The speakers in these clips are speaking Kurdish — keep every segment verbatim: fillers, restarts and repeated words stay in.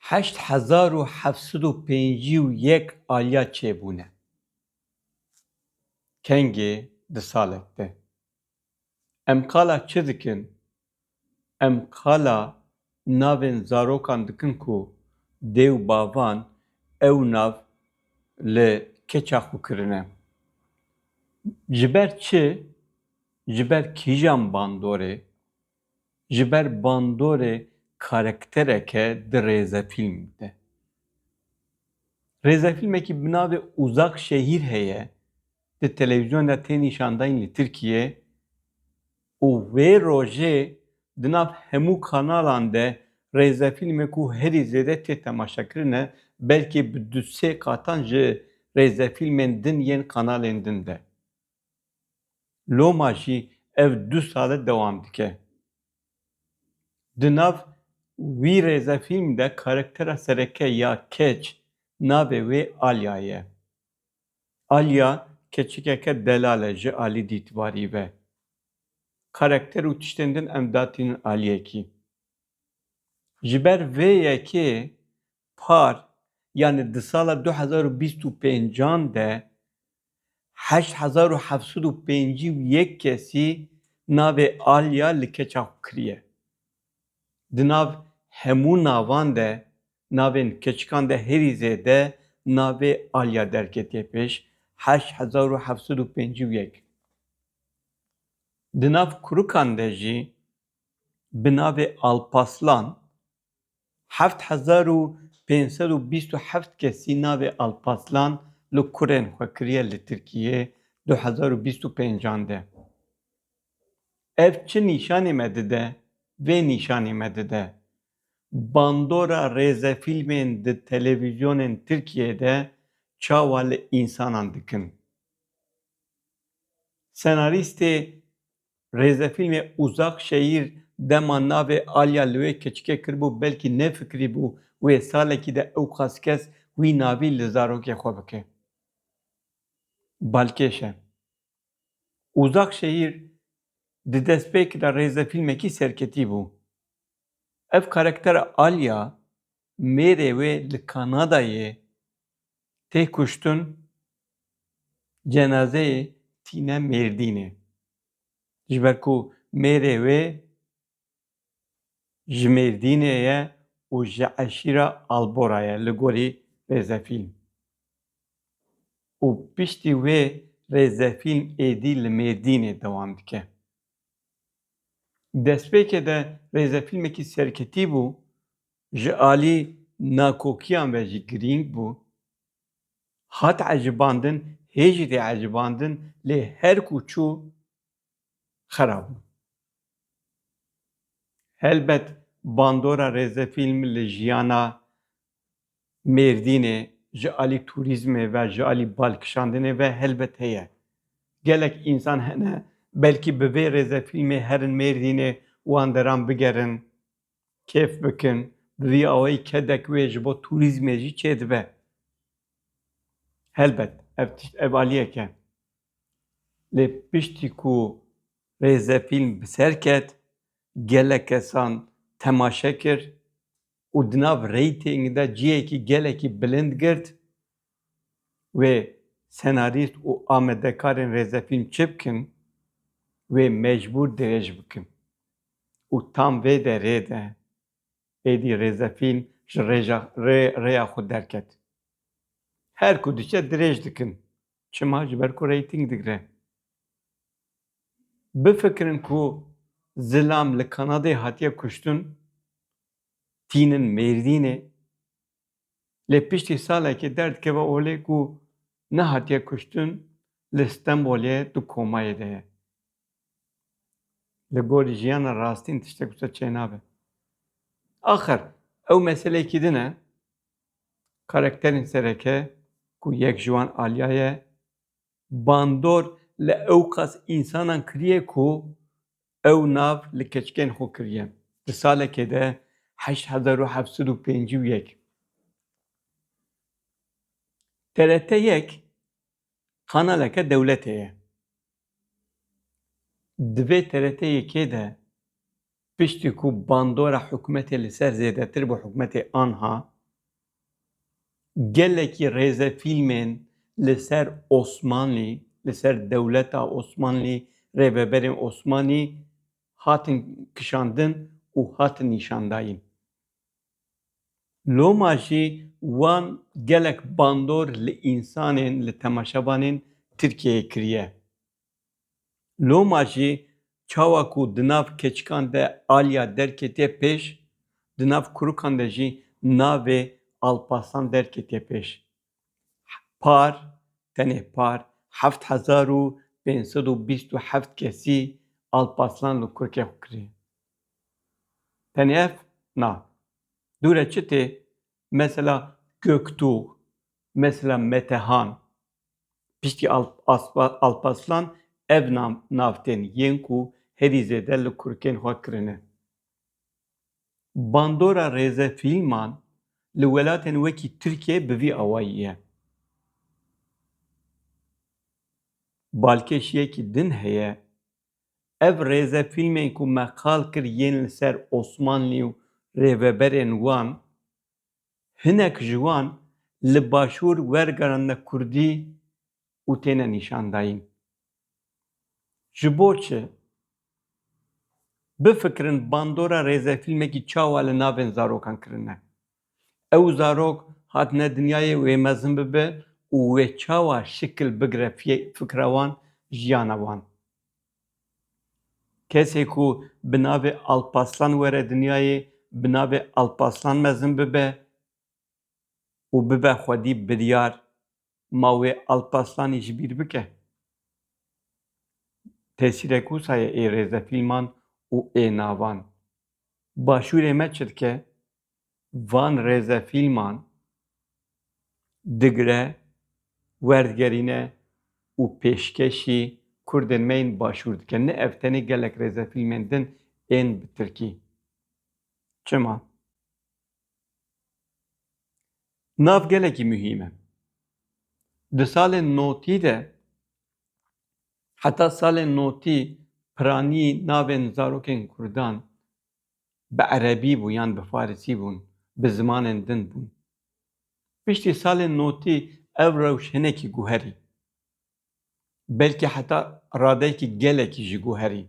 heşt hezar û heft sed û pêncî û yek aliya çêbûne. Kengê di salek de. Em qala çi dikin? Em qala navên zarokan dikin ku dê û bavan ew nav li keça xwe kirine. Ji ber çi? Ji ber kîjan bandorê? Ji ber bandorê karaktereke di rêzefîlm de. Rêzefîlmekî bi navê Uzak Şehir heye, di televîzyon de tê nîşandayîn li Tirkiyê û wê rojê di nav hemû kanalan de rêzefîlmê ku herî zêde tê temaşekirine, belkî bi du sê qatan ji rêzefîlmên din yên kanalên din de. Loma jî ev du sal e dewam dike. Di nav wî rêzefîlm de karaktera sereke ya keç navê wê Alya ye. Alya keçikeke delal e ji alî dîtibarî ve. Karakter û tiştên din em datînin aliyekî. Ji ber vê yekê par, yanî di sala du hezar û bîst û pêncan de heşt hezar û heft sed û pêncî û yek kesî navê Alya li keça xwe kiriye. Di nav hemû navan de navên keçikan de herî zêde navê Alya derketiye pêş, heşt hezar û heft sed û pêncî û yek. Di nav kurukan de jî bi navê Alpaslan, heft hezar û pênc sed û bîst û heft kesî navê Alpaslan li kurên xwe kiriye li Tirkiyê du hezar û bîst û pêncan de. Ev çi nîşanê me dide? Vê nîşanê me dide bandora rêzefîlmên di televîzyonên Tirkiyê de çawa li însanan dikin. Senarîstê rêzefîlmê Uzak Şehir dema navê Alya li wê keçikê kiribû, belkî nefikirîbû wê salekî de ewqas kes wî navî li zarokê xwe bike. Balkêş e. Uzak Şehir di destpêkê de rêzefîlmekî serketî bû. Ev karaktera Alya mêrê wê li Kanadayê tê kuştin, cenazeyê tîne Mêrdînê. Ji ber ku mêrê wê ji Mêrdînê ye û ji eşîra Albora ye, li gorî rêzefîlm. Û piştî wê rêzefîlm êdî li Mêrdînê dewam dike. Destpêkê de rêzefîlmekî serketî bû, ji alî nakokiyan ve jî girîng bû. Hat ecibandin, hê jî tê ecibandin, lê her ku çû xera bû. Helbet bandora rêzefîlm li jiyana Mêrdînê ji alî turîzmê ve, ji alî balkişandinê ve helbet heye. Gelek însan hene, belkî bi vê rêzefîlmê herin Mêrdînê, wan deran bigerin, kêf bikin, bi vî awayî kedek wê ji bo turîzmê jî çêdibe. Helbet, ev tişt, ev aliyek e. Lê piştî ku rêzefîlm bi ser ket, gelek kesan temaşe kir û di nav reyting de cihekî gelekî bilind girt, wê senarîst û amadekarên rêzefîlm çi bikin? Wê mecbûr dirêj bikin. Û tam vê derê de êdî rêzefîlm ji rêja, rê, rêya xwe derket. Her ku diçe dirêj dikin. Çima? Ji ber ku reyting digre. Bifikirin ku zilam li Kanadê hatiye kuştin, tînin Mêrdînê, lê piştî salekê derdikeve olê ku nehatiye kuştin, li Stenbolê di komayê de ye. Li gorî jiyana rastîn tiştek wisa çênabe. Axir, ew meseleyekî din e, karakterên sereke ku yek ji wan Alya ye, bandor li ewqas însanan kiriye ku ew nav li keçikên xwe kiriye. Di salekê de heşt hezar û heft sed û pêncî û yek. T R T yek kanaleke dewletê ye. Di vê T R T yekê de piştî ku bandora hikûmetê li ser zêdetir bû, hikûmetê anha, Gelekî rêzefîlmên li ser Osmanlî, li ser dewleta Osmanlî, rêveberên Osmanî hatin kişandin û hatin nîşandayîn. Loma jî wan gelek bandor li însanên, li temaşevanên Tirkiyeyê kiriye. Loma jî çawa ku di nav keçikan de Alya derketiye pêş, di nav kurukan de jî navê Alparslan derketiye pêş. Par, tenê par, heft hezar û pênc sed û bîst û heft kesî Alparslan li kurkê xwe kiriye. Tenê ev na. Dûre çi tê? Mesela Göktuğ, mesela Metehan. Piştî Alp-, Aspa-, Alparslan ev nam-, nav tên yên ku herî zêde li kurkên xwe kirine. Bandora rêzefîlman li welatên wekî Tirkiye bi vî awayî ye. Balkêşiyekî din heye. Ev rêzefîlmên ku me qal kir yên li ser Osmanlî û rêveberên wan, hinek ji wan li başûr wergerandine kurdî û têne nîşandayîn. Ji bo çi? Bifikirin bandora rêzefîlmekî çawa li navên zarokan kirine. Ew zarok hatine dinyayê wê mezin bibe û wê çawa şikil bigire fiyê-, fikra wan, jiyana wan. Kesê ku bi navê Alpaslan were dinyayê, bi navê Alpaslan mezin bibe û bibe xwedî biryar, ma wê Alpaslanî ji bîr bike? Tesîrek wisa ye ê rêzefîlman û ê navan. Başûrê me çi dike? Van rêzefîlman digire, werdigerîne û pêşkêşî kurdên me yên başûr dike. Ne ev tenê, gelek rêzefîlmên din ên bi tirkî. Çima? Nav gelekî muhîm e. Di salên notî de, heta salên notî piranî navên zarokên kurdan bi erebî bû yan bi farisî bûn, bi zimanên din bûn. Piştî salên notî ev rewş hinekî guherî. Belkî heta radeyekî gelekî jî guherî.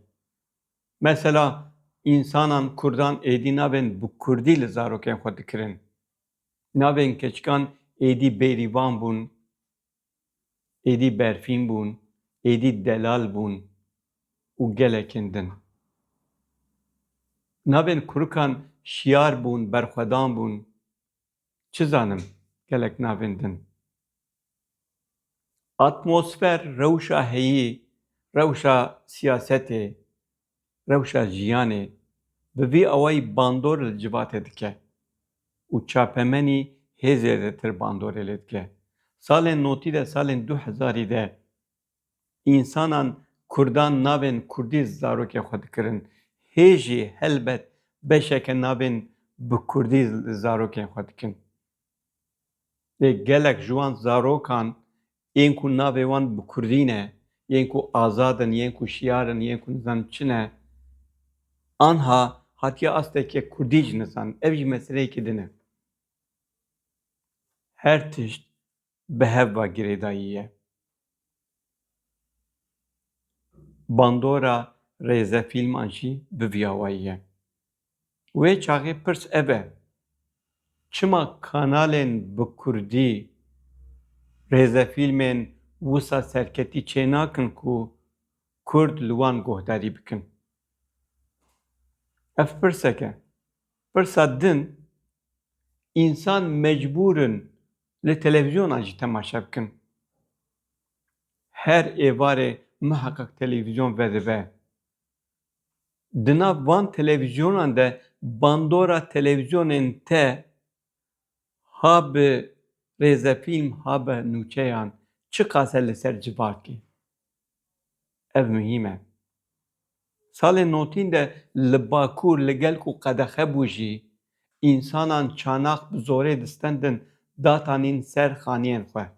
Mesela, însanan kurdan êdî navên bi kurdî li zarokên xwe dikirin. Navên keçikan êdî Bêrîvan bûn, êdî Berfîn bûn, êdî Delal bûn û gelekên din. Navên kurukan Şiyar bûn, Berxwedan bûn, çi zanim, gelek navên din. Atmosfer, rewşa heyî, rewşa siyasetê, rewşa jiyanê bi vî awayî bandor li civatê dike û çapemenî hê zêdetir bandorê lê dike. Salên notî de, salên du hezarî de însanan kurdan navên kurdî zarokê xwe dikirin. Hê jî helbet beşeke navên bi kurdî zarokên xwe dikin. Lê gelek ji wan zarokan, yên ku navê wan bi kurdî ne, yên ku azad in, yên ku şiyar in, yên ku nizanim çi ne, anha hatiye asteke kurdî jî nizanin. Ev jî meseleyekî din e. Her tişt bi hev ve girêdayî ye. Bandora rêzefîlman jî bi vî awayî ye. Wê çaxê pirs ev e, çima kanalên bi kurdî rêzefîlmên wisa serketî çênakin ku kurd li wan guhdarî bikin? Ev pirsek e. Pirsa din, însan mecbûr in li televîzyonan jî temaşe bikin. Her êvarê miheqeq televîzyon vedibe. Di nav van televîzyonan de bandora televîzyonên te ha bi rêzefîlm, ha bi nûçeyan çiqas e li ser civakê. Ev muhîm e. Salên notîn de li Bakur li gel ku qedexe bû jî, însanan çanax bi zorê distendin datanîn ser xaniyên xwe.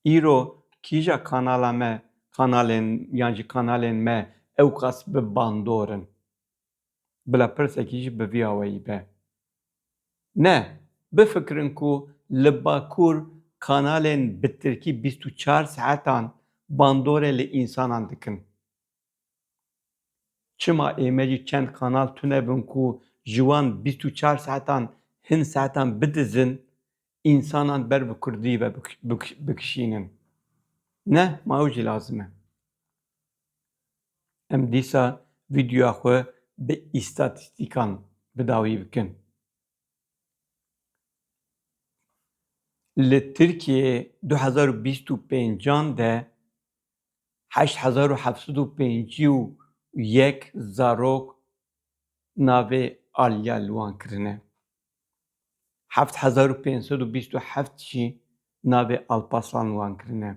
Îro kîja kanala me, kanalên yan jî kanalên me ewqas bi bandor in? Bila pirsekî jî bi vî awayî be. Ne, Bifikirin ku li Bakur kanalên bi tirkî bîst û çar saetan bandorê li însanan dikin. Çima ême jî çend kanal tune bin ku ji wan bîst û çar saetan hin saetan bidizin, însanan ber bi kurdî ve bik-, bik-, bikişînin? Ne, ma ew jî lazim e. Em dîsa vîdeoya xwe bi îstatîstîkan bi dawî bikin. Li Tirkiyeyê du hezar û bîst û pêncan de heşt hezar û heft sed û pêncî û yek zarok navê Aliya li wan kirine. Heft hezar û pênc sed û bîst û heft jî navê Alpaslan li wan kirine.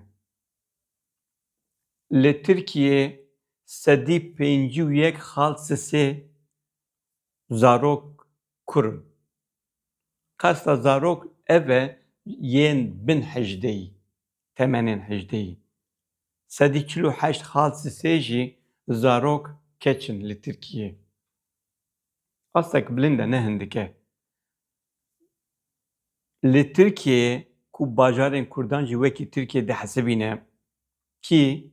Li Tirkiyeyê sedî pêncî û yek xal sisê zarok kur in. Qesta zarok ev e yên bin hejdeyî, temenên hejdeyî. Sedî çil û heşt xal sisê jî zarok keç in li Tirkiyê. Astek bilind e, ne hindik e. Li Tirkiyeyê ku bajarên Kurdan jî wekî Tirkiye dihesibîne, kî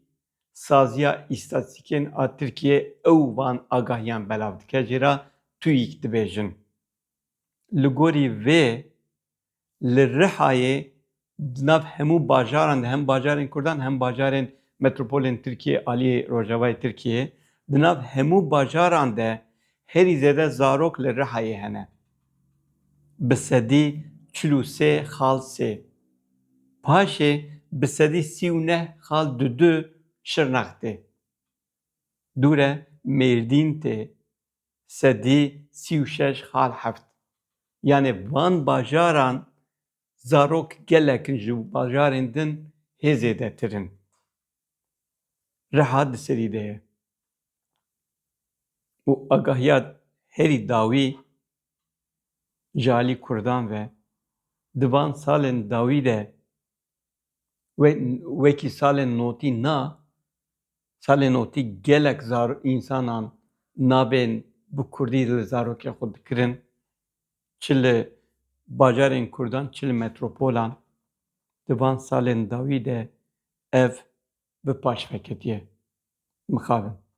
saziya îstatîstîkên a Tirkiye ew van agahiyan belav dike, jê re TÜİK dibêjin. Li gorî vê, li Rihayê di nav hemû bajaran de, hem bajarên Kurdan hem bajarên metropolên Tirkiyê, aliyê rojavayê Tirkiyê, di nav hemû bajaran de herî zêde zarok li Rihayê hene. Bi sedî çil û sê xal sê. Paşê bi sedî sî û neh xal du du Şirnex tê. Dûre Mêrdîn tê, sedî sî û şeş xal heft. Yanê van bajaran zarok gelek in ji bajarên din hê zêdetir in. Riha di serî de ye. Û agahiya herî dawî ji alî Kurdan ve, di van salên dawî de we-, wekî salên notî na, salên notî gelek zar-, însanan navên bi kurdî li zarokê xwe dikirin, çi li bajarên Kurdan, çi li metropolan. Di van salên dawî de ev bi paş veketiye. Mixabin.